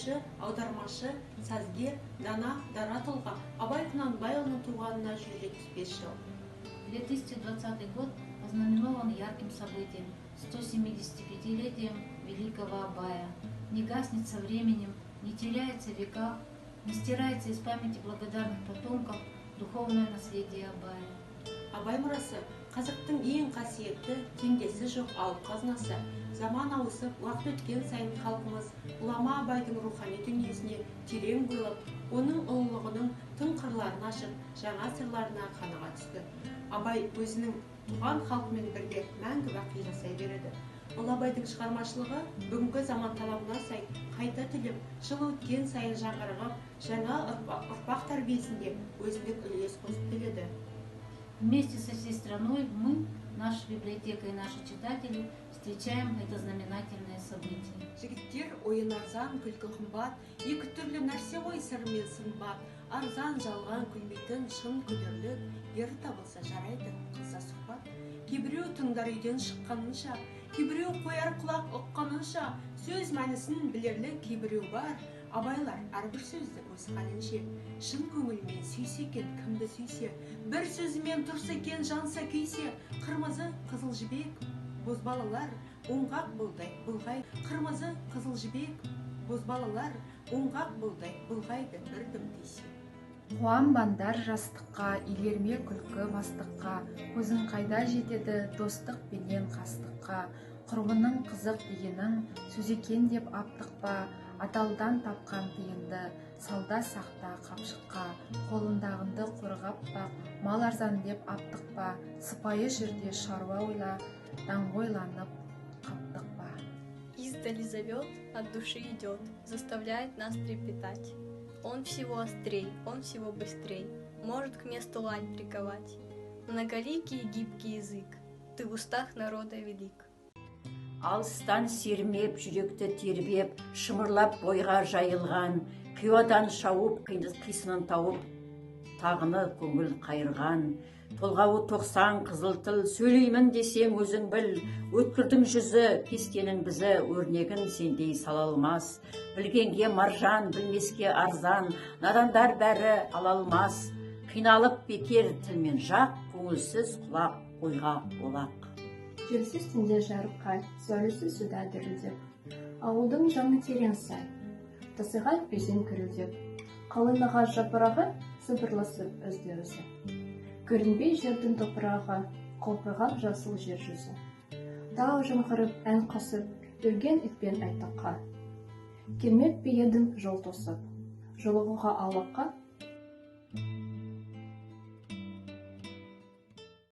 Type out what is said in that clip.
Зерттеуші, аудармашы, сазгер, дана, дара тұлға Абай Құнанбайұлының туғанына 175 жыл. 2020 год ознаменован ярким событием – 175-летием великого Абая. Не гаснет со временем, не теряется в веках, не стирается из памяти благодарных потомков духовное наследие Абая. Абай мұрасы – қазақтың ең қасиетті, теңдесі жоқ алып қазынасы. Заман ауысып, уақыт өткен сайын халқымыз ғұлама Абайдың рухани дүниесіне терең бойлап, оның ұлылығының тың қырларын ашып, жаңа сырларына қаныға түсті. Абай өзінің туған халқымен бірге мәңгі бақи жасай береді. Ұлы Абайдың шығармашылығы бүгінгі заман талабына сай қайта түлеп, жыл өткен сайын жаңғырығып, жаңа ұрпақ тәрбиесінде өзіндік үлес қосып келеді. Вместе со всей страной мы, наша библиотека и наши читатели, встречаем это знаменательное событие. Жігіттер, ойын арзан, күлкі қымбат, екі түрлі нәрсе ғой сыр мен сымбат. Арзан жалған күлмейтін, шын күлерлік ер табылса жарайды, қылса сұхбат. Кейбіреу тыңдар үйден шыққанынша, кейбіреу қояр құлақ ұққанынша. Сөз мәнісін білерлік кейбіреу бар, абайлар әрбір сөзді өз халінше. Шын көңілмен сүйсе екен кімді сүйсе, бір сөзімен тұрса екен жанса, күйсе. Қырмызы қызыл жібек бозбалалар оңғақ бұлдай бұлғай, қырмызы қызыл жібек бозбалалар оңғақ бұлдай бұлғайды бір дым тисе. Қуанбаңдар жастыққа, илерме күлкі мастыққа. Көзің қайда жетеді достық пенен қастыққа? Құрбының қызық дегенің сөз екен деп аптықпа. Адалдан тапқан тиынды салда сақта қапшыққа. Қолындағынды қорғап бақ, мал арзан деп аптықпа. Сыпайы жүр де шаруа ойла, даңғойланып қаптықпа. Издали зовет, от души идет, заставляет нас трепетать. Он всего острей, он всего быстрей, может к месту лань приковать. Многоликий и гибкий язык, ты в устах народа велик. Алыстан сермеп, жүректі тербеп, шымырлап бойға жайылған, Қиуадан шауып, қисынын тауып, тағыны көңіл қайырған. Толғауы 90 қызыл тіл, сөйлеймін десең, өзің біл. Өткірдің жүзі, кестенің бізі, өрнегін сендей сала алмас. Білгенге маржан, білмеске арзан, надандар бәрі ала алмас. Қиналып бекер тілмен жақ, көңілсіз құлақ ойға олақ. Желсіз түнде жарық ай, сәулесі суда дірілдеп. Ауылдың жаны терең сай, тасыған өзен күрілдеп. Қалың ағаш жапырағы сыбырласып өзді өзі. Көрінбей жердің топырағы, қопырған жасыл жер жүзі. Тау жаңғырып, ән қосып, үрген итпен айтаққа. Келмеп пе едің жол тосып, жолығуға аулаққа?